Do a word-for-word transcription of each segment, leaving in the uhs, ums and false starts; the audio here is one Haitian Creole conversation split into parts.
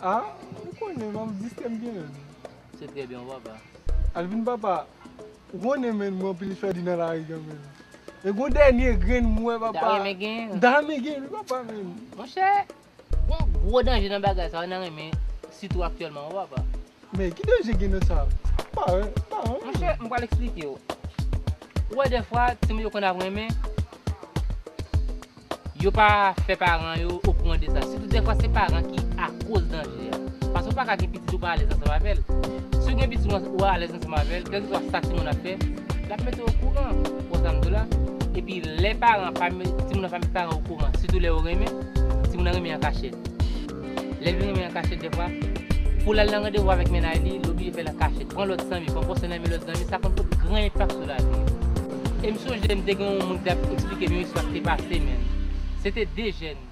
Ah, ou konnen, m ap egziste m gen menm. Se trè byen, papa. Alvin, papa, ou konnen, menn, mwen anpil fè di nan lari, menn. E gon dènye grenn mwen, papa. M ta renmen gen. M ta renmen gen, wi, papa, menn. Monchè, gon gwo danje nan bagay sa, nan renmen, sitou aktyèlman, wi, papa. Men ki danje gen nan sa? Pa wè, pa wè. Monchè, m pral eksplike w. Ou wè, dèfwa, timoun yo konn ap renmen, yo pa fè paran yo okouran de sa. Sitou dèfwa, se paran ki akoz danje a. Paske ou pa ka gen pitit ou pa alèz ansanm avè l. Si w gen pitit ou, ou alèz ansanm avè l, kèlkeswa sa timoun ap fè, l ap mete w okouran. Ou konprann sa m di w la? Epi lè paran pa met, timoun nan pa met paran okouran, sitou lè yo renmen, timoun nan renmen an kachèt. Lè l vin renmen an kachèt dèfwa, pou l al nan randevou avèk mennaj li, l oblije fè l an kachèt. Pran lòt zanmi, pran konsèy nan men lòt zanmi, sa konn pote gran enpak sou lavi yo. E m sonje m te gen yon moun ki t ap eksplike m yon istwa ki te pase, menn. Se te de jèn.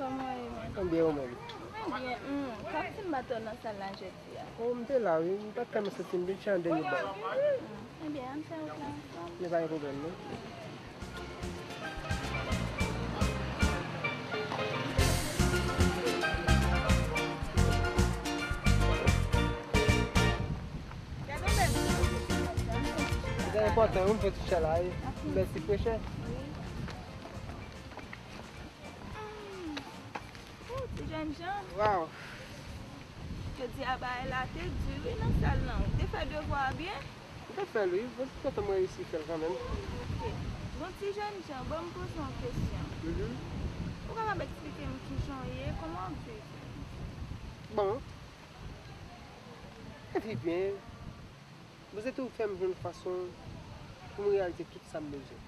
Kòman w ye? Mwen byen, ou menm? Mwen byen. Hmm, sa k di m pa t wè w nan sal la jodi a? O, m te la, wi. M pa t tèlman santi m byen, se yon dènye bal. Hmm, ebyen, ann fè wout la ansanm. Men pa gen pwoblèm, non. Sa enpòtan, wi, m fè ti chalay. Mèsi, frè chè. Wi. Hmm. Oh, ti jènjan. Waw. Jodi a bagay la te di wi nan sal lan. Ou te fè devwa a byen? M te fè l wi. Bon, ti kontan m reyisi fè l kanmenm. Ok. Bon, ti jènjan, ban m poze w yon kesyon. Mhm. Ou kapab eksplike m kijan w ye, kòman w ap viv? Bon. M viv byen. Bondye toujou fè m jwenn fason pou m reyalize tout sa m bezwen.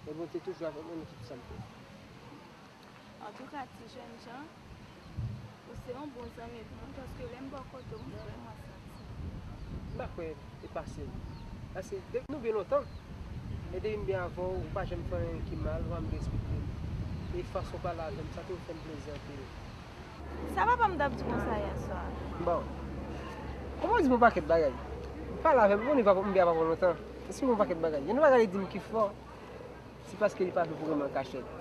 E Bondye toujou avèk mwen nan tout sa m fè. Antouka, ti jènjan, ou se yon bon zanmi pou mwen, paske lè m bò kote w, m vrèman santi m. M pa kwè e pase m. Paske depi nou byen lontan, e depi m byen avè w, ou pa janm fè anyen ki mal, ou pa janm derespekte m. E fason w pale avè m, sa toujou fè m plezi anpil. Sa papa m t ap di konsa yèswa? Bon. Kòman w di m yon pakèt bagay? Ou pale avè m, ou konnen papa m byen avè w lontan. Èske w yon pakèt bagay? Gen yon bagay li di m ki fò, se paske li pa vle pou renmen an kachèt.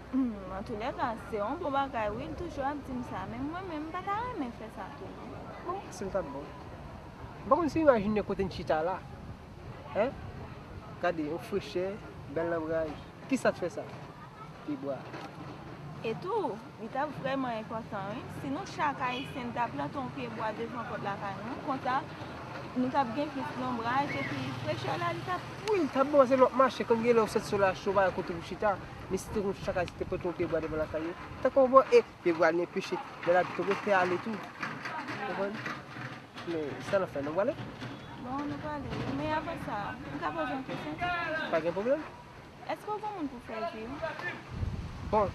Hmm, antoulèka, se yon bon bagay wi, l toujou ap di m sa, men mwen menm, m pa ta renmen fè sa tou, non. Bon, si l t ap bon. M pa konn si w imajine kote n chita la. Hein? Gade, yon frechè, bèl lanbraj. Kisa t fè sa? Pyebwa. E tou, li t ap vrèman enpòtan, wi. Si nou chak Ayisyen, n ta plante yon pyebwa devan pòt lakay nou, konsa, nou t ap gen plis lonbraj, epi frechè la, li t ap... Wi, li t ap bon, se lè w ap mache, konn gen lè w santi solèy a cho, pa gen kote pou chita. Men si te konn chak Ayisyen te plante yon pyebwa devan lakay yo, tankou w wè, e, pyebwa li enpeche lè lapli tonbe, te ale tou. Konprann? Men sa n ap fè, nou prale? Bon, nou prale. Men avan sa, m ka poze yon kesyon? Pa gen pwoblèm. Èske w gon moun pou fè vi w? Bon,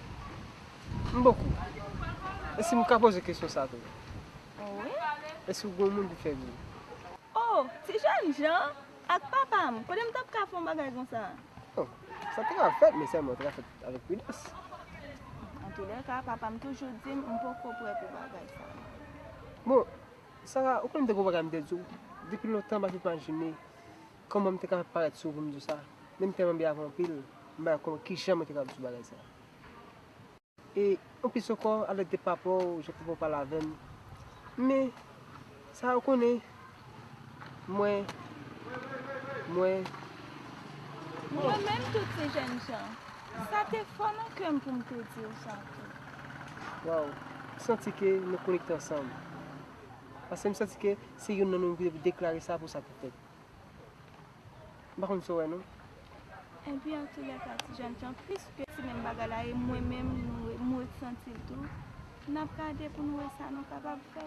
m bon kou. E si m ka poze kesyon sa tou? Wi. Èske w gon moun pou fè vi w? Oh, ti jènjan, ak papa m, kote m t ap ka fè yon bagay konsa? Oh, sa te ka fèt, men sèlman te ka fèt avèk pridans. Antoulèka, papa m toujou di m, m poko prè pou bagay sa. Bon, Sara, ou konnen m te gon bagay m te di w. Depi lontan, m ap imajine kòman m te ka parèt sou ou pou m di w sa. Men m tèlman byen avè w anpil. M pa konn kijan mwen te ka di sou bagay sa. E anplis ankò, alèt de papa w, jan papa w pale avè m. Men, sa yo konnen, mwen, mwen, mwen. Mwen menm tou ti jènjan, sa te fò nan kè m pou m te di w sa tou. Waw, m santi ke nou konekte ansanm. Paske m santi ke se youn nan nou ki te pou deklare sa pou sa te fèt. M pa konn sa w wè non. Ebyen, antoulèka, ti jènjan, piske se menm bagay la, e mwen menm, nou, m resanti l tou, n ap gade pou nou wè sa nou kapab fè.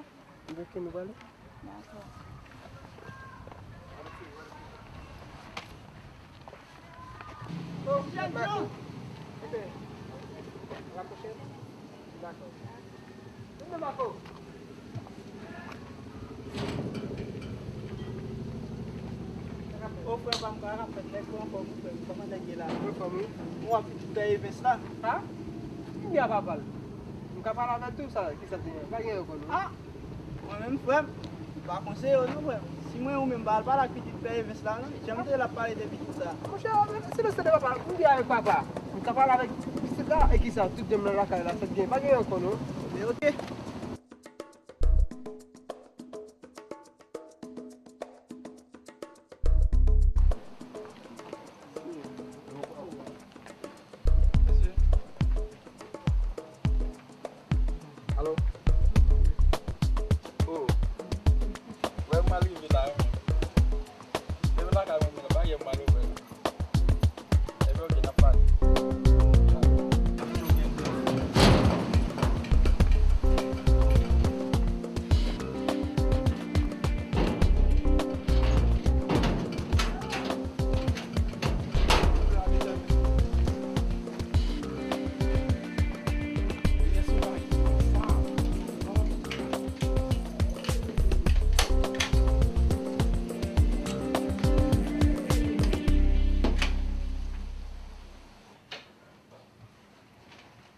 Ebyen, oke, nou prale. Dakò. Oh, Marco. Oke. A la pwochèn. Dakò. Vin non, Marco. O frè pa m, kòman k ap fèt? Nèg ou anfòm wi frè m? Kòman nèg ye la? Anfòm wi. Ou wè pitit pè Evens la? Ha? Kounya papa l. M ka pale avè l tou sa, kisa l te gen? Pa gen ankò non. Ah! Mwen menm frè m, m pa konseye w non frè m. Si mwen ou menm pa al pale ak pitit pè Evens la non, janm te l ap pale de pitit sa. Monchè, men se nan sèt de papa, m byen avèk papa. M ka pale avèk pitit la, e kisa, tout de m nan lakay la, sa k gen, pa gen ankò non. Men oke. Alo? Oh. Wè, m al rive la, wi. Leve lakay mwen, mwen, pa gen mal ouvè la. Epi, oke, n ap pale.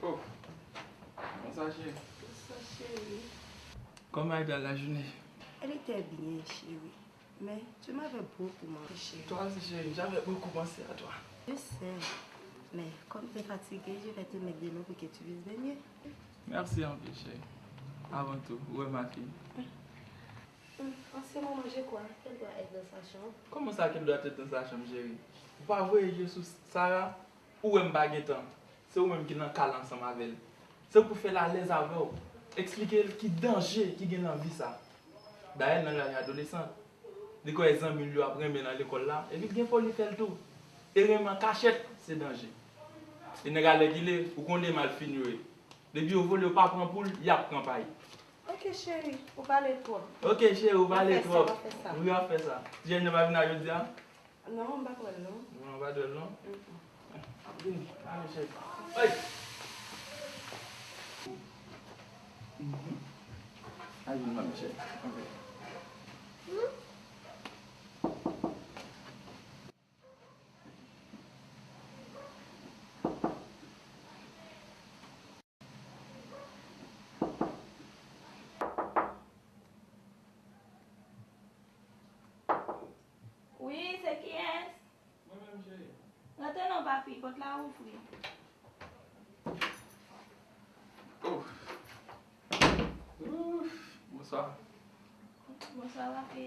Oh, bonswa cheri. Bonswa cheri. Comment a été la journée? Elle était bien, chérie. Mais tu m'avais beaucoup manqué, chérie. Toi aussi, chérie, j'avais beaucoup pensé à toi. Je sais, mais comme tu es fatiguée, je vais te mettre de l'eau pour que tu puisses baigner. Merci anpil, chérie. Avant tout, où est ma fille? Hum, en ce moment, je crois qu'elle doit être dans sa chambre. Kòman sa, qu'elle doit être dans sa chambre, chérie? Ou pa voye je sou Sarah? Ou wè m pa gen tan. Se ou menm ki nan kay la ansanm avè l. Se pou fè l alèz avè w. Eksplike l ki danje ki gen nan vi sa. Dayè, l nan laj adolesan. Li kwè zanmi l yo ap renmen nan lekòl la, epi l gen foli fè l tou. E renmen an kachèt, se danje. E nèg alèkile, ou konnen malfini yo ye. Depi yo vole, yo pa pran poul, y ap pran pay. Ok, cheri, ou pale twòp. Ok, cheri, ou pale twòp. W ap fè sa, w ap fè sa. Wi, w ap fè sa. Ti jèn nan pa vin la jodi a? Non, m pa kwè l non. Non, w pa dwe l non. Mm-mm. Vini, ale cheri. Hey! Mhm. Al vin, manmi cheri. Ok. Wi, se kiyès? Mwen menm, cheri. Rantre non, papi, pòt la ouvri. Oh. Ouf. Bonswa. Bonswa, papi.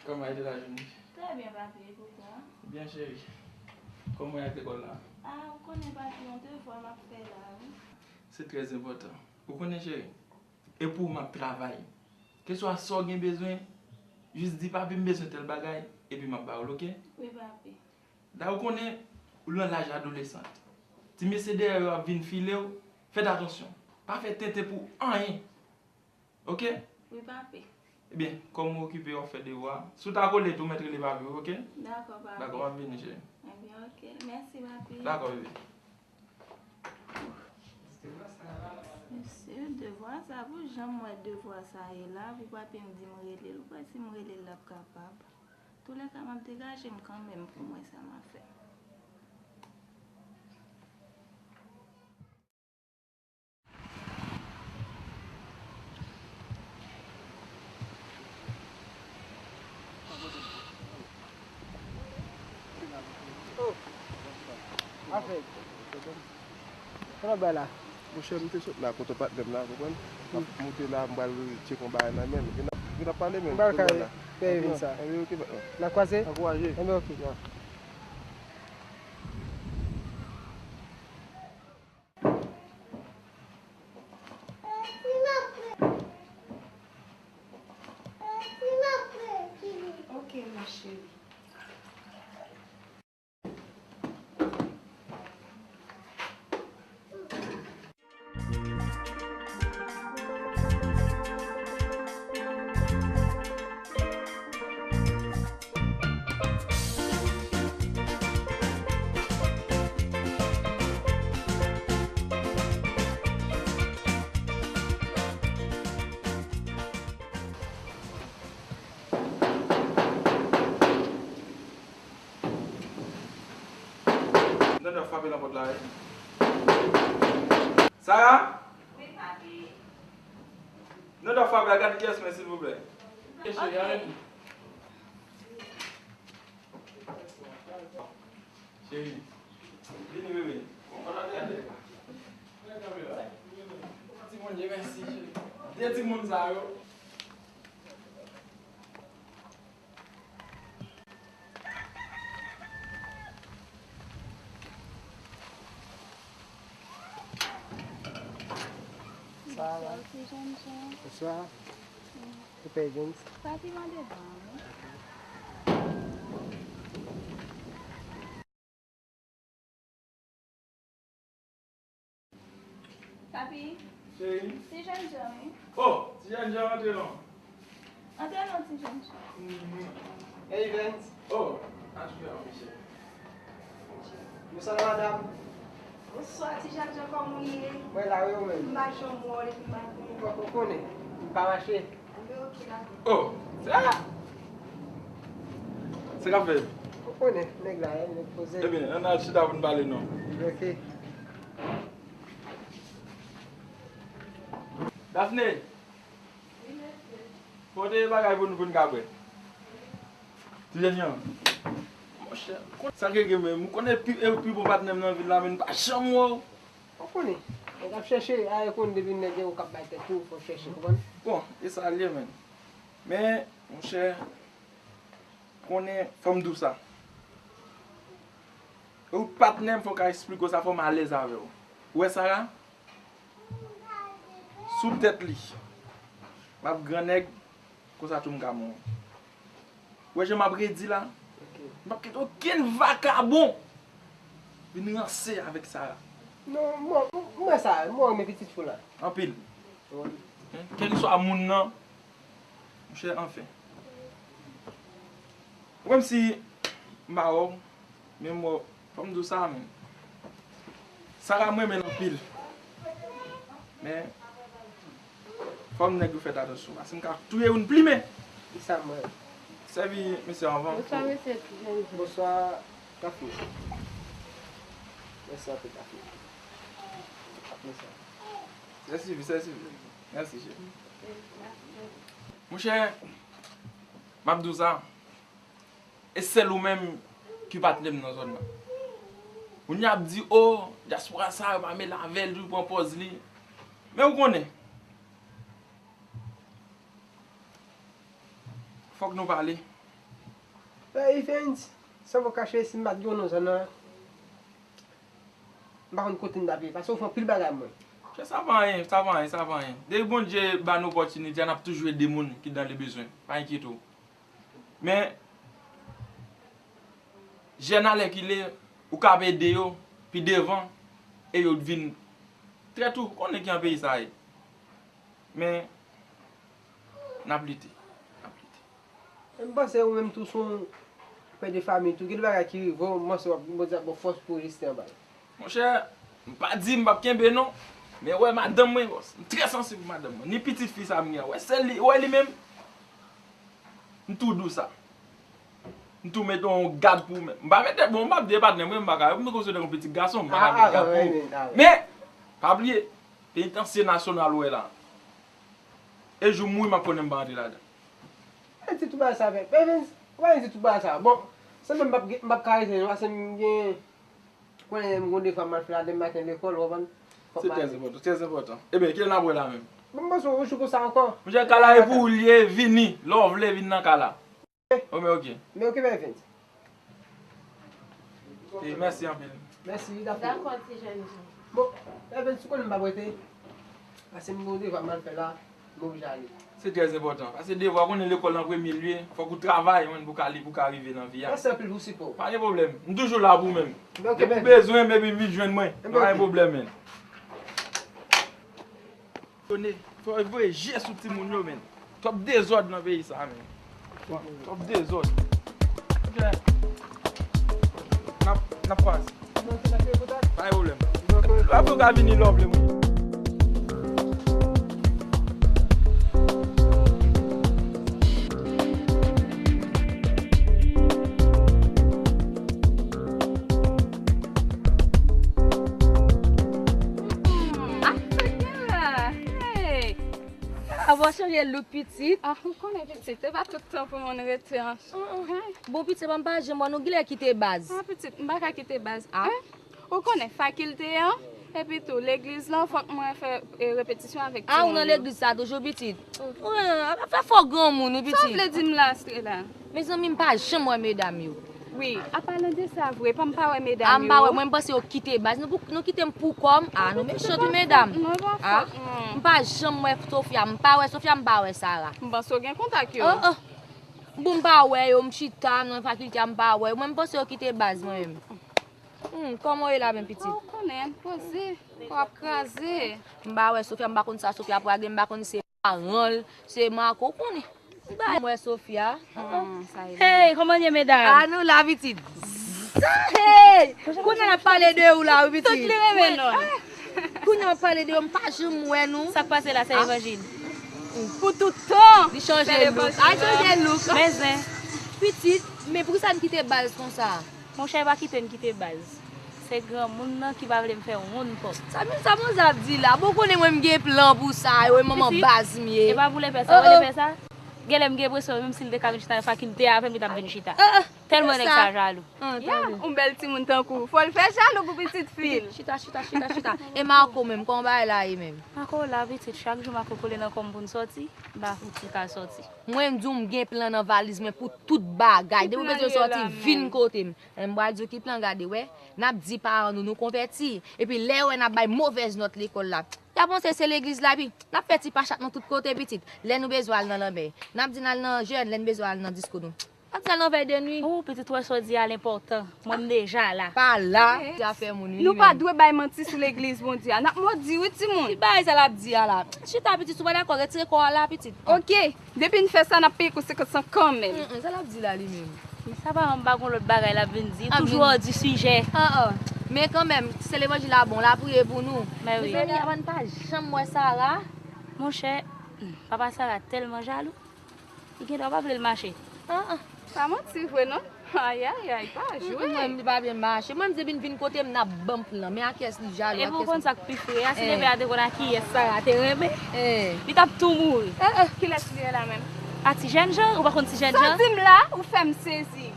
Comment a été la journée? Très bien, papi, et pour toi? Bien, chérie. Kòman y a lekòl la? Ah, ou konnen, papi, yon devwa m ap fè la, wi. Se trè enpòtan. Ou konnen, cheri, e pou ou m ap travay. Keswa sa w gen bezwen, jis di, papi, m bezwen tèl bagay, epi m ap ba ou l, oke? Wi, papi. Da ou konnen, ou nan laj adolesan. Ti mesye dèyè yo ap vin file w, fèt atansyon. Pa fè tenten pou anyen. Oke? Wi, papi. Ebyen, kòm ou okipe, w ap fè devwa. Si w ta kole tou, mèt rele papi w, oke? Dakò, papi. Dakò, m ap vini, cheri. Ebyen, oke. Mèsi, papi. Dakò, bebe. Mesye, devwa sa, pou jan m wè devwa sa ye la, pou papi m di m rele l, ou kwè si m rele l, l ap kapab? Toulèka, m ap degaje m kanmenm pou m wè sa m a fè. Oh. Ah, Konnen bay la. Monchè, m te sot la kote patnè m la, konprann? M ap moute la, m pral tcheke yon bagay nan men l. Vin ap, vin ap pale, men. M pral kay pè Evens sa. Anben, ok, patnè. N a kwaze? Ankouraje. Anben, ok. Ok, ma chérie. Nanda frape nan pòt la wi. Sara? Wi papi. Nanda frape a, gade kiyès men silvouplè. Ok. Cheri, vini bebe. Bon, pa tande gade. Timoun, Dye mèsi, cheri. De timoun sa yo. Bonswa, ti jènjan. Bonswa. Ou pè Evens? Papi mande ban wi. Papi. Cheri. Ti jènjan wi. Oh, ti jènjan antre non. Antre non ti jènjan. Hey Evens. Oh, antre non mesye. Bonswa madanm. Bonswa ti jènjan, kòman w ye? Mwen la wi, ou menm? M pa janm wè w depi maten. Ou konnen, m pa mache. Oh, se a. Se k ap fèt? Ou konnen, nèg la, nèg poze. Ebyen, ann al chita pou n pale non. Ok. Daphné. Pote bagay pou nou, pou n ka bwè. Ti jènjan. Monchè, sa k gen menm, ou konnen pi, e pi bon patnè m nan vil la, men m pa janm wè w. Ou konnen, nèg ap chèche, a e konn depi nèg gen ou k ap bay tèt ou, fò w chèche, konprann? Bon, e sa l ye menm. Men, monchè, konnen, fò m di w sa. Ou patnè m, fò w ka eksplike w sa, fò m alèz avè w. Ou wè Sara? Sou tèt li. M ap grannèg, konsa tou m ka mò. Ou wè jan m ap redi la? M p ap kite okenn vakabon vin ranse avèk Sara. Non, mwen, mwen sa, mwen renmen pitit fi w la. Anpil. Kèlkeswa moun nan, monchè, anfen. Ou menm si m pa wè w, men m wè w, fò m di w sa menm. Sara m renmen l anpil. Men, fò m nèg yo fèt atansyon, paske m ka touye youn plimen. Ki sa m wè? Sèvi mesye anvan. Bonswa mesye Ti Jènjan. Bonswa Daphné. Mèsi anpil Daphné. Mèsi. Sèvi, sèvi. Mèsi cheri. Monchè, m ap di w sa. E sèl ou menm ki patnè m nan zòn nan. Moun yo ap di, o, dyaspora sa yo pa mele avè l, li pran pòz li. Men ou konnen, fòk nou pale. Pè Evens, san fòk kache, si m pa t gen w nan zòn nan, m pa konn kote m t ap ye, paske ou fè anpil bagay mwen. Chè, sa pa anyen, sa pa anyen, sa pa anyen. Depi Bondye ba nou opòtinite a, n ap toujou ede moun ki dan le bezwen. Pa enkyete w. Men, jèn alèkile, ou ka ap ede yo pi devan e yo vin trèt ou, konnen ki jan peyi sa ye. Men, n ap lite. N ap lite. M panse ou menm tou se yon pè de fanmi tou, gen de bagay ki rive w, m panse w ap, Bondye ap ba w fòs pou w reziste anba l. Monchè, m pa di m p ap kenbe non, men wè madanm mwen, bòs, m trè sansib pou madanm mwen, ni pitit fi sa m gen an, wè sèl li, wè li menm, m tou di w sa. M tou mete yon gad pou ou menm. M pa mete, bon, m p ap di e patnè m wi, m pa ka, m konsidere yon pitit gason, m pa ka mete gad pou ou. Men, pa bliye, penitansye nasyonal ou wè la. E jou m mouri, m ap konnen m pa antre ladan. E di tout bagay sa avè, e vin, ou pa vin di tout bagay sa. Bon, se menm m p ap, m p ap ka rete non, paske m gen Konnen m gon devwa m al fè la demen maten lekòl, w konprann? Fòk Se trè enpòtan, trè enpòtan. Ebyen, kilè n ap wè la menm? Bon, m panse yon jou konsa ankò. Monchè, ka la e pou ou l ye, vini. Lè w vle vin nan ka la. Ebyen, oke. Men okipe Evens. E mèsi anpil. Mèsi, dakò. Dakò, ti jèn jan. Bon, Evens, ou konnen m p ap rete. Paske m gon devwa m al fè la. M oblije ale. Se trè enpòtan. Paske devwa, ou konnen lekòl nan premye lye, fòk ou travay, man, pou ka li, pou ka rive nan vi a. Mèsi anpil pou sipò w. Pa gen pwoblèm. M toujou la pou ou menm. Depi w bezwen m, epi vin jwenn mwen. Pa gen pwoblèm, man. Tone, fò w voye je sou timoun yo, man. Twòp dezòd nan peyi sa, man. Twòp dezòd. Ok. N ap, n ap kwaze. Pa gen pwoblèm. Lè w ka vini lè w vle, mwen. Ap chanje look pitit. Ah, ou konnen pitit, se pa tout tan pou moun rete ansanm. Bon, pitit, m pa janm wè nou genlè kite baz. Ah, pitit, m pa ka kite baz. Ah. Ou konnen fakilte an, epi tou, legliz lan, fòk mwen fè repetisyon avèk timoun yo. Ah, ou nan legliz sa toujou, pitit? Ap fè fò granmoun, wi, pitit. Sa w vle di m la, Estrela? Mezanmi, m pa janm wè medam yo. Wi, an palan de sa vre, pa m pa wè medam yo. Ah, m pa wè, mwen m panse yo kite baz. Nou, nou kite m pou kò m. Ah, nou mechan tou, medam. Ah, m pa janm wè Sofia, m pa wè Sofia, m pa wè Sara. M panse w gen kontak yo. Oh, oh. Bon, m pa wè yo, m chita nan fakilte a, m pa wè yo. Mwen, m panse yo kite baz, mwen menm. Hmm, kòman w ye la menm, pitit? Ou konnen, poze, kò ap kraze. M pa wè Sofia, m pa konn sa Sofia pral gen, m pa konn se paran l, se Marco, ou konnen. M pa wè Sofia. Hey, kòman ye, medam? Ah, nou la, pitit. Hey! Kounye a n ap pale de ou la, wi, pitit. Tout li renmen nou. Kounye a n ap pale de ou, m pa janm wè nou. Sa k pase la, sè Evanjil? Pou tout tan. Li chanje look. Ay, chanje look. Men zen. Pitit, men poukisa n kite baz konsa? Monchè, pa kite n kite baz. Se granmoun nan ki pa vle m fè wonn pòt. Sa menm sa manzè ap di la? Bon, konnen mwen m gen plan pou sa, yo, e manman baz m ye. E pa pou lepè sa, wè lepè sa? Genlè m gen enpresyon, menm si l te ka vin chita nan fakilte a avè m, li t ap vin chita. Tèlman nèg sa jalou. Ya, yon bèl timoun tankou w, fò l fè jalou pou pitit fi l. Chita, chita, chita, chita. E Marco menm, kòman bagay la ye menm? Marco la, pitit, chak jou Marco kole nan kò m pou n sòti, m pa fouti ka sòti. Mwen, m di w, m gen plan nan valiz mwen pou tout bagay. Depi w bezwen sòti, vin kote m. M pral di w ki plan, gade, wè. N ap di paran nou, nou konvèti. Epi lè yo wè n ap bay movèz nòt lekòl la, y a panse se legliz la, epi n ap fè ti pachat nou tout kote, pitit. Lè nou bezwen al nan lanmè, n ap di n al nan jèn, lè n bezwen al nan disko nou. Ap di al nan vèy de nwi. Oh, pitit, wè sa w di a l enpòtan. Mwen, m deja la. Pa la, se afè moun, wi. Nou pa dwe bay manti sou legliz Bondye a. N ap modi, wi, timoun. Ki bagay sa l ap di a la? Chita, pitit, si w pa dakò, retire kò w la, pitit. Oke. Depi n fè sa, n ap peye konsekans lan kanmenm. Sa l ap di la, li menm? Men sa pa, m pa gon lòt bagay l ap vin di. Toujou hors du sujet. Men kanmenm, sè levanjil la bon, l ap priye pou nou. Mezanmi, apa n pa janm wè Sara? Monchè, papa Sara tèlman jalou. Li gendwa pa vle l mache. Ah, ah. Pa manti vre non. Ayayay, pa jwe. Mwen, li pa vle mache. Mwen, m di vin, vin kote m, n ap ban m plan. Men a kiyès li jalou, a kiyès li. Epi w konn sa k pi fre a, si lepè a te konn a kiyès Sara te renmen, li t ap tou mouri. Kilès li ye la menm? A ti jèn jan, ou pa konn ti jèn jan? Sa w di m la, ou fè m sezi.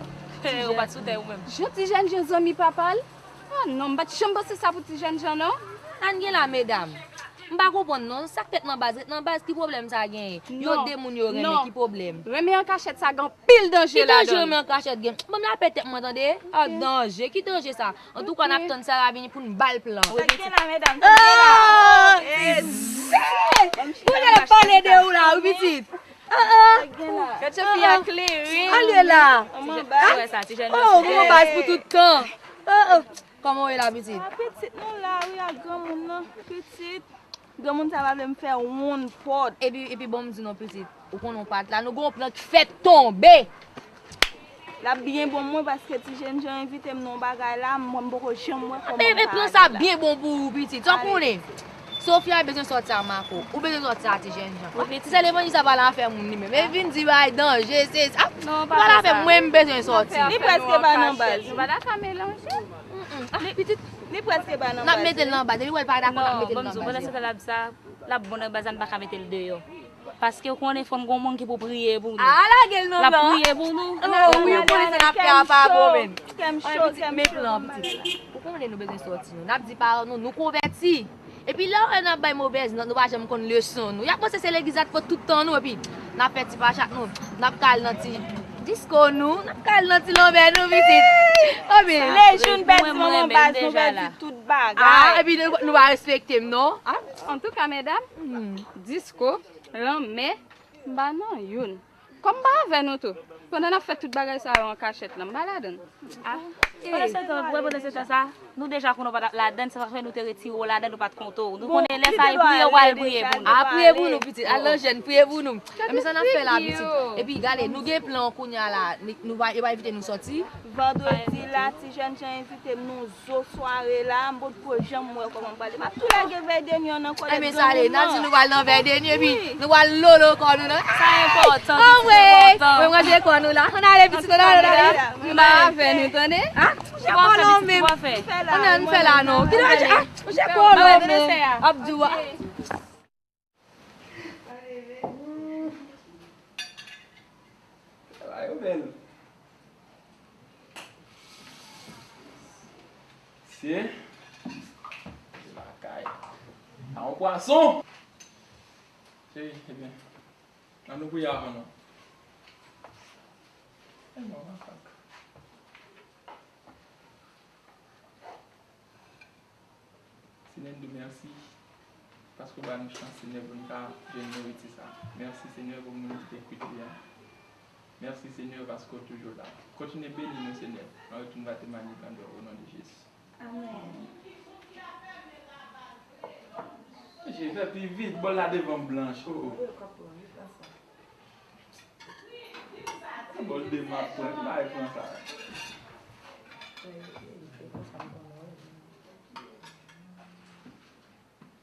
Ou pa t sou tè ou menm. Jan ti jèn jan zanmi papa l? Ah non, m pa t janm panse sa pou ti jèn jan non. Sa n gen la, medam? M pa konprann non, sa k fèt nan baz, ret nan baz, ki pwoblèm sa genyen? Yo de moun yo renmen, ki pwoblèm? Renmen an kachèt sa gen anpil danje ladan l. Ki danje renmen an kachèt gen? Ban m lapè tèt mwen tande. Ah, danje, ki danje sa? Antouka, n ap tann Sara vini pou n ba l plan. Sa k gen la, medam? Sa k gen la? Kounye a l ap pale de ou la, wi, pitit. Ah, ah. Gade jan fi a klere. Ale la. Oh, manman baz pou tout tan. Oh, oh. Kòman w ye la, pitit? Ah, pitit, nou la, wi, ak granmoun nan. Pitit, granmoun sa pa vle m fè wonn pòt. Epi, epi bon, m di non, pitit. Ou konnen w pa t la, nou gen yon plan k fèk tonbe. L ap byen bon mwen paske ti jèn jan envite m nan yon bagay la, mwen m poko janm wè kòman bagay la. Men plan sa byen bon pou ou, pitit. Sa w konnen? Sofia bezwen sòti a Marco. Ou bezwen sòti a ti jèn jan. Ti sè levanjil sa pa nan afè moun li menm. E vin di bagay danje, se sa. Non, pa nan afè mwen m bezwen sòti. Li prèske pa nan baz. Nou pa ta ka melanje. Pitit, li prèske pa nan baz. N ap mete l nan baz. Depi w wè l pa dakò, n ap mete l nan baz. Bon, m di w, pandan se tan l ap sa, l ap bon nan baz la, n pa ka mete l deyò. Paske w konnen fò n gen yon moun ki pou priye pou nou. A, lage l nan blan. L ap priye pou nou. Oh, wi, ou konnen sa n ap fè a pa bon, menm. Kè m cho, kè m cho. Men plan, pitit la. Ou konnen nou bezwen sòti, nou. N ap di paran nou, nou konvèti. Epi lè w wè n ap bay movèz nòt, nou pa janm konn leson nou. Y ap panse se legliz la t fout tout tan nou, epi n ap fè ti pachat nou. N ap ka al nan ti disko nou, n ap ka al nan ti lanmè nou, pitit. Oh, men. Le jou n pèdi manman baz, nou pèdi tout bagay. Ah, epi nou, nou pa respekte m, non. Ah. Antouka, medam, disko, lanmè, m pa nan youn. Kòm m pa avè nou tou. Pandan n ap fè tout bagay sa yo an kachèt la, m pa ladan l. Ah. Pandan se tan, wè, pandan se tan sa, nou deja konnen w pa t ap ladan l, se sa k fè nou te retire w ladan l, nou pa t konte w. Nou konnen lè sa e priye w al priye pou nou. A, priye pou nou, pitit. Al nan jèn, priye pou nou. Enben sa n ap fè la, pitit. Epi gade, nou gen plan kounye a la, nou, nou va, yo va envite nou sòti. Vandredi la, ti jènjan envite m nan zo sware la, m potko janm wè kòman m prale. M ap tou lage vèy de nwi an nan kòlèt granmoun nan. Enben sa ale, n ap di nou pral nan vèy de nwi, epi nou pral lolo kò nou, non? Sa enpòtan, pitit, enpòtan. Mwen ranje kò nou la. Ann ale, pitit, ann ale, ann ale. M pa avè nou, tande? Ah, ou chèpon non menm. Ann, ann fè la, non. Ki lè, ah, ou chèpon non menm. Ap di w a. Travay yo bèl. Se lakay. A yon pwason. Cheri, ebyen, ann nou priye avan non. E mwen, makak. Senyè, n di w mèsi paske w ba nou chans, Senyè, pou n ka jwenn nouriti sa. Mèsi, Senyè, pou moun ki te kwit li a. Mèsi, Senyè, paske w toujou la. Kontinye beni nou, Senyè. N ap retourne va temanye grandè w, o non de Jezi. Amèn. Mesye, fè pi vit, bòl la devan m blanch. Oh, oh. Bòl de map pran, ki bagay pran sa?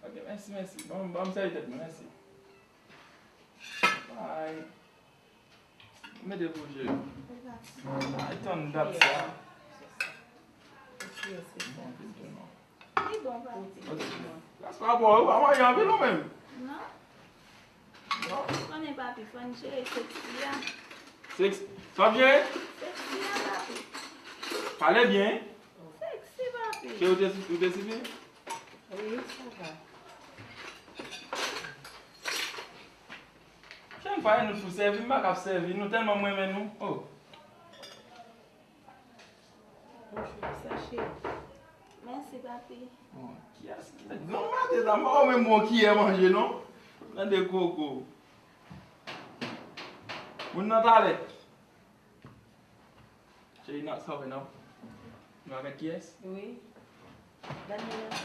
Ok, mèsi, mèsi. Ban m, ban m sèvi tèt mwen, mèsi. Bye. Mete pou je. Ay, tann dat sa. Bon, pi tou non. Li bon, papi. Gras pa bon, ou pa manje anpil ou menm? Non. Non? Ou konnen, papi, fò n jere seksi a. Seks-, sa w ap jere? Seksi a, papi. Pale byen. Seksi, papi. Ke ou te, ou te sifi? Wi, sa va. Cheri, m pa wè nou tou sèvi, m pa kab sèvi nou, tèlman m renmen nou. Oh. Bonjou, sa cheri. Mèsi, papi. Bon, kiyès ki te grann maten sa? M pa wè menm bon kiyè manje, non. Tande koko. Moun nan talè. Cheri, n ap, sa w fè, n ap, nou avèk kiyès? Wi. Daniela.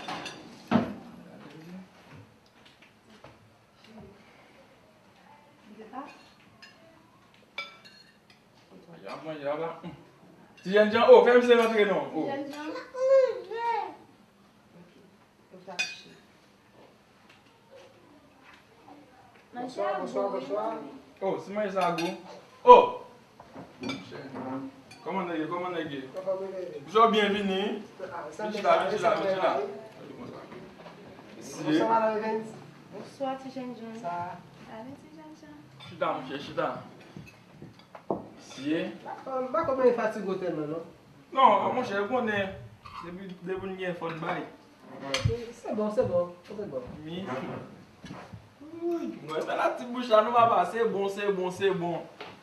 Manje ap manje ap la. Ti jènjan, oh, fè misye rantre non. Oh. Ti jènjan. Ok. Ou t ap che. Bonswa, bonswa, bonswa. Oh, si manje sa gou. Oh! Monchè. Kòman nèg ye? Kòman nèg ye? Anfòm, wi, wi. Misye, byenvini. Vin chita, vin chita, vin chita. Mesye. Bonswa, madanm Evens. Bonswa, ti jènjan. Sa va? Ale, ti jènjan. Chita, monchè, chita. Mesye. M pa konprann fatige w tèlman, non. Non, monchè, ou konnen, depi, depi n gen fò n bay. Se bon, se bon, se bon. Wi. Mwen, sa la ti bouch la, nou papa, se bon, se bon, se bon.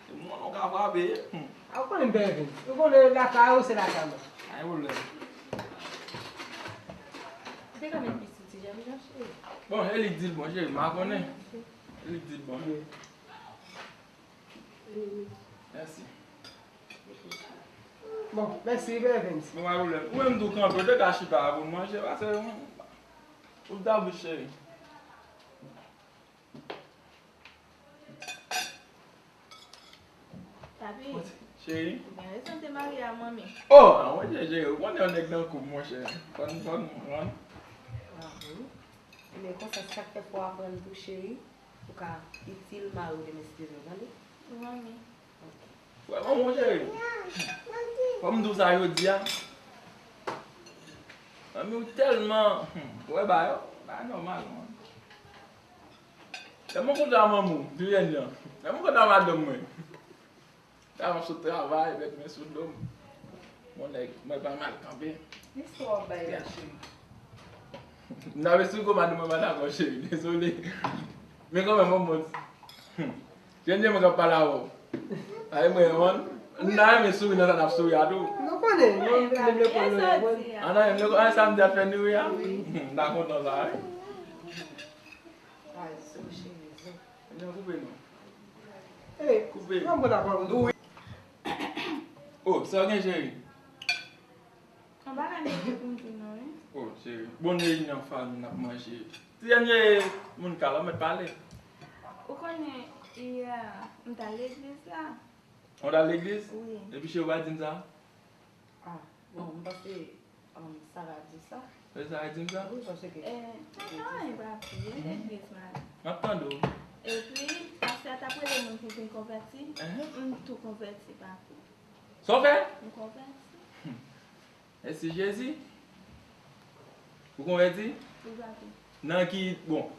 Se bon, nou ka frape. Hmm. A, ou konnen m byen vin. Ou konnen lakay ou, se lakay mwen. Pa gen pwoblèm. Ou te ka met pitit ti jènjan, cheri. Bon, e li k di l bon, cheri, m pa konnen. E li k di l bon. Wi. Mèsi. Bon, mèsi, Evens. Bon, pa pwoblèm. Ou menm tou kanpe, ou te ka chita pou n manje, paske, hmm, ou ta bouch, cheri. Papi. Cheri. Ou gen rezon te marye a manmi. Oh, a mwen, cheri, ou konnen yon nèg nan koup, monchè. Fò n, fò n, fò n. Ah, wi. Men konsa, se sa k fè fò w aprann tou, cheri. Ou ka itil mari w demen si Dye vle, tande? Wi, manmi. Ok. Vrèman, monchè. Fò m di w sa jodi a. Manmi w tèlman, hmm, wè ba yo, pa nòmal, man. Lè mwen kontan manman m, tou jèn jan. Lè mwen kontan madanm mwen. Lè m ap sot travay, met men sou do m. Bon nèg, mwen pa mal kanpe. Istwa w ap bay la, cheri. M t ap esplike w madanm mwen pa dakò, cheri. Dezole. Men kanmenm, bon, bon. Jèn jan mwen k ap pale avè w. Ay, mwen, mwen, m ta renmen souri nan sa n ap souri a tou. Nou konnen, nou menm lekòl nou ye. An nan menm lekòl, an sa m di ap fè nou ri a? M ta kontan sa, wi. Jan koupe non. Koupe. Wi. Oh, sa w gen, cheri? Yon bagay m te pou m di non, wi. Oh, cheri. Bon, reyinyon fanmi n ap manje. Ti dènye moun ka la, mèt pale. Ou konnen, yè, m t al legliz la. Ou t al legliz? Wi. Epi cheri w pa di m sa? Ah, bon, m panse, um, Sara di sa. Epi Sara di m sa? Wi, paske... Eh, pa anyen, papi, e legliz m al. M ap tande w. Epi, pastè a t ap rele moun pou vin konvèti. M tou konvèti, papi. Sa w fè? M konvèti. Mèsi Jezi. Ou konvèti? Wi, papi. Nan ki, bon,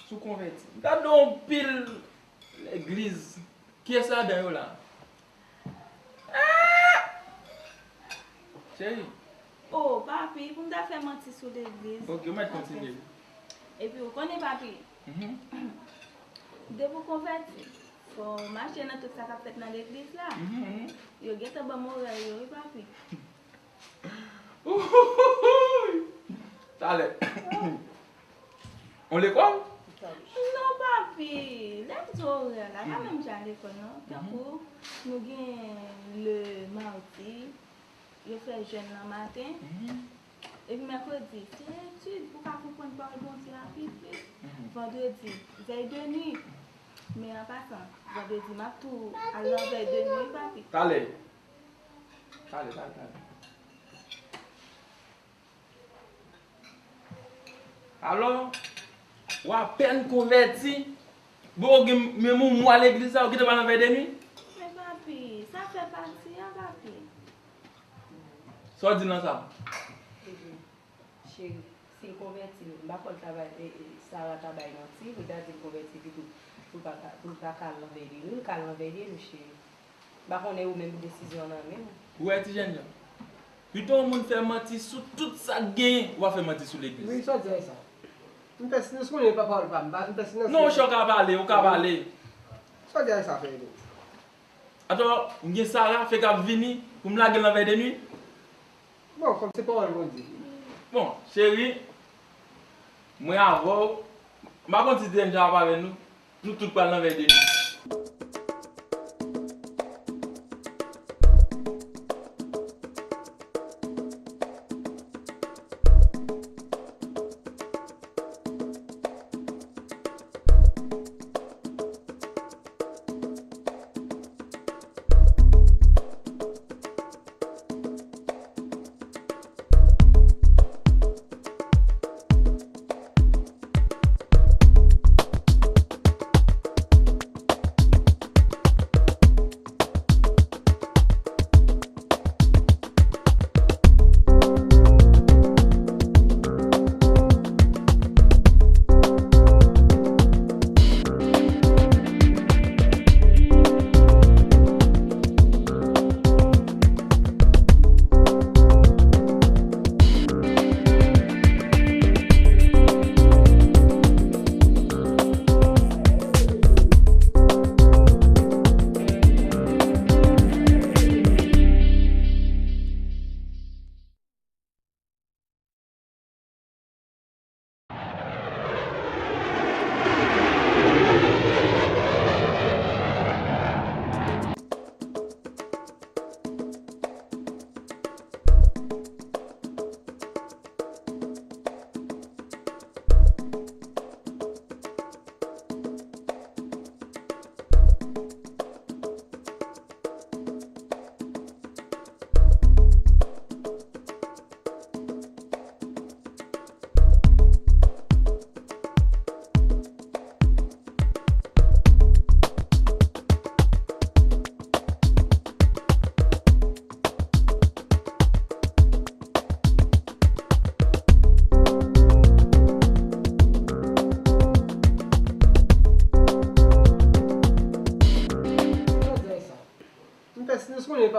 si w konvèti. M ta di w yon pil legliz. Kiyès ladan yo la? Ah! Cheri. Oh, papi, pou m ta fè manti sou legliz. Ok, ou mèt kontinye. Epi, ou konnen, papi, depi w konvèti, fò w mache nan tout sa k ap fèt nan legliz la. Yo gentan ban m orè yo, wi, papi. Talè. On lekòl? Non, papi. Lè m di orè la, pa menm jan lekòl, non. Tankou, nou gen le mardi, yo fè jèn nan maten. Epi mèkredi, se etid pou w ka konprann pawòl Bondye a pi plis. Vandredi, vèy de nwi. Men an pasan, vandredi, m ap tou al nan vèy de nwi, papi. Talè. Talè, talè, talè. Alò, w apèn konvèti, bon, w gen menm yon mwa legliz la, w gentan pral nan vèy de nwi? Men papi, sa fè pati a, papi. Sa w di nan sa? Cheri, si l konvèti, m pa kwè l ta bay, e, e, Sara ta bay manti pou l ta di l konvèti, epi tou, pou l pa ka, pou l pa ka al nan vèy de nwi, l ka al nan vèy de nwi, cheri. M pa konnen ou menm desizyon nan men w. Ou wè ti jèn jan. Pito yon moun fè manti sou tout sa k genyen, ou pa fè manti sou legliz. Wi, sa w di a sa. M fè silans konnen pa pawòl pa m, m fè silans. Non, chè w ka pale, ou ka pale. Sa w di a sa fè ede. Atò, m gen Sara, fè k ap vini, pou m lage l nan vèy de nwi. Bon, kòm se pawòl Bondye. Bon, cheri, mwen avè w. M pa konn si ti jèn jan ap avè nou. Nou tout pral nan vèy de nwi.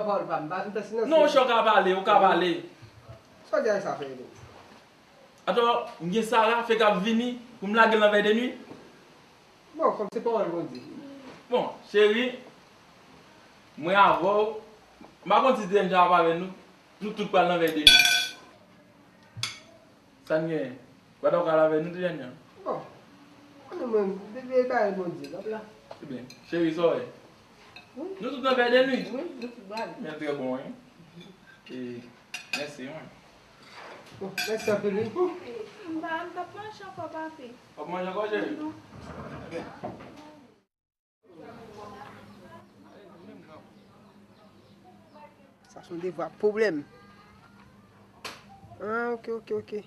Pawòl pa m, m pa, m pèse nan Non, siyèl. Chè, w ka pale, w ka pale. Sa w di a sa fè, Edo? Atò, m gen Sara, fè k ap vini, pou m lage l nan vèy de nwi? Bon, kòm se pawòl Bondye. Bon, cheri, mwen avè w, m pa konn si se menm jan ap avè nou, nou tout pral nan vèy de nwi. Sa n genyen? Gad w ka lave nou tou jan jan. Bon. Konnen mwen, bebe, e bagay Bondye, l ap la. Ebyen, cheri, sa w wè? Wi. Nou tout nan vèy de nwi. Wi, nou tout pral. Men trè bon, wi. E, mèsi, wi. Bon, mèsi anpil, wi. M pa, m p ap manje ankò, papi. W ap manje ankò, cheri? Non. Ebyen. Sa se yon devwa pwoblèm. Ah, ok, ok, ok.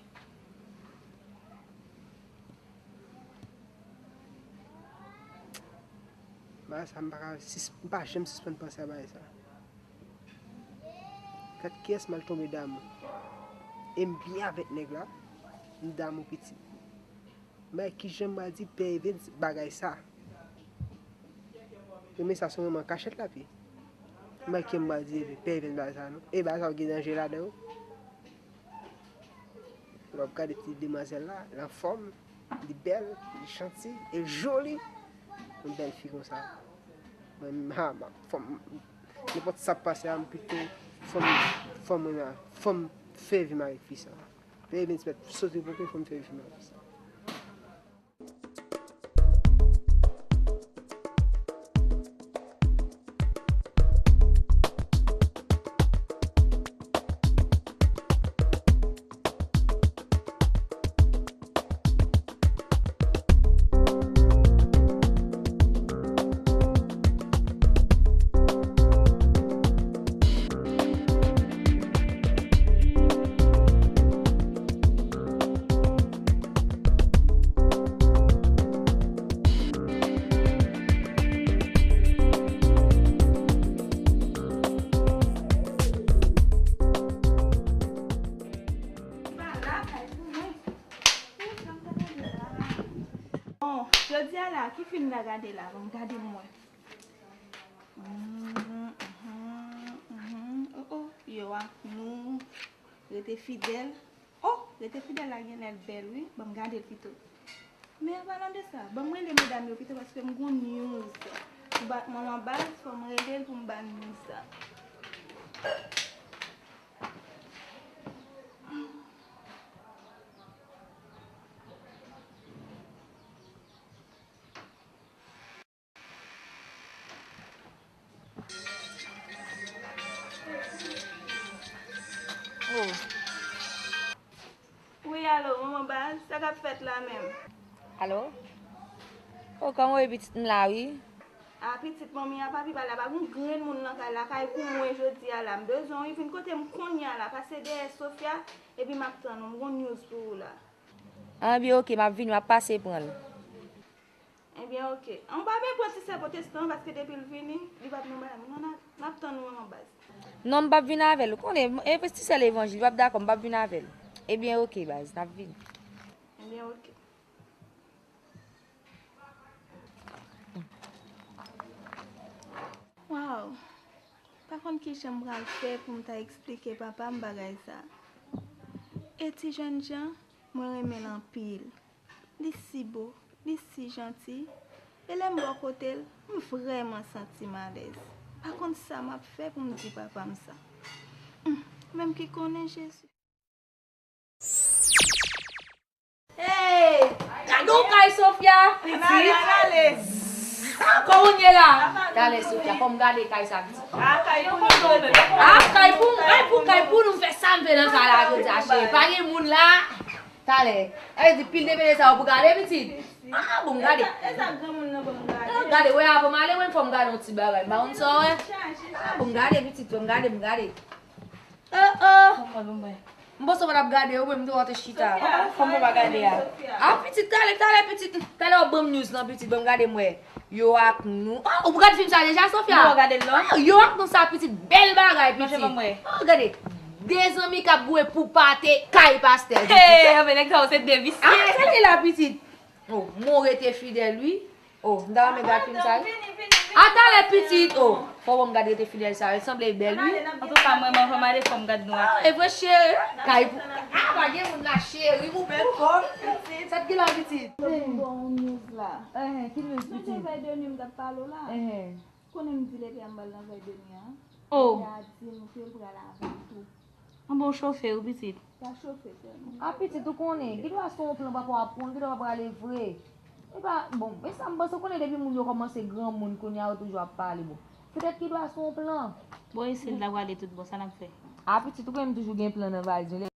Bagay sa, m pa ka sis-, m pa janm sispann panse a bagay sa. Gad kiyès m al tonbe damou. E m byen avèk nèg la, m damou pitit. Men kijan m pral di Pè Evens bagay sa? Premye sa se yon manman kachèt l ap ye. Men kijan m pral di Pè Evens bagay sa non. E bagay sa yo gen danje ladan yo. Lè w ap gade ti demwazèl la, l anfòm, li bèl, li janti, e l joli. Yon bèl fi konsa. Mwen, ha, m ap, fò m, nenpòt sa ap pase a, m pito, fò m, fò m renmen, fò m fè vi m avèk fi sa. Pè Evens mèt sote pote fò m fè vi m avèk sa. Bon, jodi a la, ki fim n a gade la? Bon, gade m wè. Mhm, mhm, mhm. Oh, oh, yo ak nou. Rete fidèl. Oh, Rete Fidèl la genlè l bèl wi. Ban m gade l pito. Men an palan de sa, ban m rele medam yo pito paske m gon news. Pou ba, manman baz, fò m rele l pou m ba l news sa. Oh. Wi, alo, manman baz, sa k ap fèt la menm? Alo? Oh, kòman w ye, pitit? M la, wi. A, pitit manmi a pa pi pale, pa gon grenn moun nan kay la, kay pou mwen jodi a la. M bezwen w, wi, vin kote m kounye a la, pase dèyè Sofia, epi m ap tann ou, m gon news pou ou la. Anben, oke, m ap vini, m ap pase pran l. Ebyen, oke. An, ou pa byen pran ti sè pwotestan an, paske depi l vini, li p ap nan bagay. Non, n a, n ap tann ou, manman baz. Non, m p ap vin avè l. Ou konnen, e, ti sè levanjil, li p ap dakò, m p ap vin avè l. Ebyen, oke, baz, n ap vini. Ebyen, oke. Waw. Pa konn kijan m pral fè pou m ta eksplike papa m bagay sa. E ti jènjan, mwen renmen l anpil. Li si bo, li si janti, e lè m bò kote l, m vrèman santi m alèz. Pa konn sa m ap fè pou m di papa m sa. Humm, menm ki konnen Jezi. Hey! Gade yon kay Sofia! Pitit! Ah, kòman w ye la? Talè Sofia, fò m gade kay sa pitit. Ah, kay pou nou, kay pou, kay pou, kay pou nou, m fè sa m vle nan kay la jodi a, cheri. Pa gen moun la. Talè. Sa vle di pil de pede sa yo pou gade, pitit? Ah, bon, m gade. E sa granmoun nan ban m gade? Ah, gade, wè, avan m ale, wè, fò m gade yon ti bagay. M pa konn sa w wè. Ah, bon, m gade, pitit, fò m gade, m gade. Oh, oh. M panse w pa t ap gade yo, mwen, m te wè w te chita. Sofia, fò m pa gade a. Ah, pitit, talè, talè, pitit. Talè w ban m news lan, pitit, ban m gade m wè. Yo ak nou. Oh, ou gade fim sa deja, Sofia? Mwen gade l non. Ah, yo ak nou sa pitit, bèl bagay pitit. Oh, gade. De zanmi k ap goumen pou pate kay pastè. Hey, anben nèg sa yo se de visye. Ah, sa te la pitit. Oh, mwen rete fidèl wi. Oh, m ta renmen gade fim sa wi. Vini, vini, A talè pitit, o. Fò w ban m gad rete fidèl sa, yo sanble bèl, wi. Antouka, mwen, mwen, mwen, mwen, fò m gad nou a. E vre cheri. Kay pou. A, pa gen moun la, cheri. Pou, pou. Sa t gen la, pitit? Bon, news la. Ehe, ki news, Sonje pitit? Vèy de nwi m t ap pale w la? Ehe. Konnen m di lè pye a m pral nan Vèy de nwi an? Oh. Lè a di m ke l pral avè m tou. An bon chofe ou pitit. Pa chofe sèlman. A pitit, ou konnen, gen dwa se yon plan papa w ap pran, gen dwa papa prale vre. E pa, bon, e sa m panse, ou konnen depi moun yo kòmanse granmoun kounye a, yo toujou ap pale, bon. Petèt gen dwa se yon plan. Bon, e si l ta prale tout bon, sa n ap fè? A pitit, ou konnen m toujou gen plan nan valiz mwen.